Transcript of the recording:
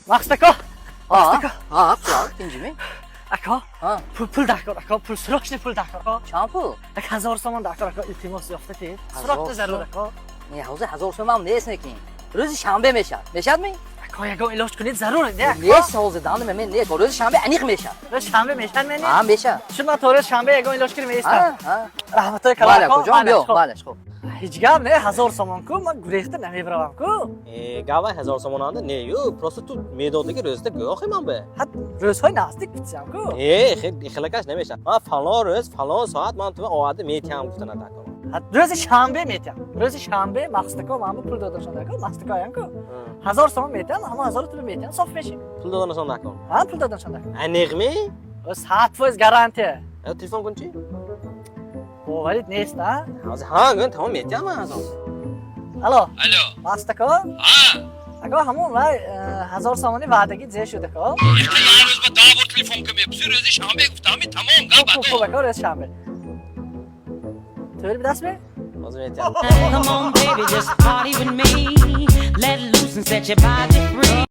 Мақсуд ако. Ҳа, ҳа, қулоқ, тинҷими? Ако. Ҳа. Пул даркор, ако, пул, срочно пул даркор, ако. Чанд пул? 1000 сомон даркор, ако, илтимос, ёфта тед. 1000 Срочно зарур, сом? Ако. Не, ҳозир 1000 сом ҳам нест, некин. Рӯзи шанбе мешавад. Мешавадми? Ако, ягон илоҷ кунед, зарур не, ако. Нест ҳозир, данный момент нест. Рӯзи шанбе аниқ мешавад. Рӯзи шанбе мешавад, мени? Ҳа, мешавад. Шуд, ман то рӯзи шанбе ягон илоҷ кунем, Ҳа, меистам. Ҳа. Раҳматои калон, Бале, ако. куҷо Бале, биё, хуб. Бале, хуб. Ҳеҷ гап не, 1000 сомон ку, ман гурехта намебаравам ку. Э, гавай 1000 сомонанда не ю, просто ту медодиги рӯзда гӯ охи ман бе. Ҳат рӯзҳои наздик битсиям ку. Э, хелакаш намешавад. Ман фалон рӯз, фалон соат ман ту оварда метиҳам гуфтана такон. Ҳат рӯзи шанбе метиҳам. Рӯзи шанбе Мақсуд ако ман пул додашон ако, Мақсуд акоям ку. 1000 сомон метиҳам, ҳама ҳазору ту метиҳам, соф мешим. Пул доданасон накун. Ҳа, пул додашон ако. Аниқми? 100% гарантия. Э, телефон кун чи? Боварит нест, а? Ҳозир ҳа гӯн, тамом, метиҳам ман 1000. Алло. Алло. Мақсуд ако? Ҳа. Ако, ҳамон вай 1000 сомони ваъдагӣ зе шуд, ако. Як рӯз ба 10 бор телефон ка мепурсӣ, рӯзи шанбе гуфтами, тамом, гап. Хуб, хуб, ако, рӯзи шанбе. Тӯри бидастми? Ҳозир метиҳам. Come on, baby, just party with me. Let loose and set your body free.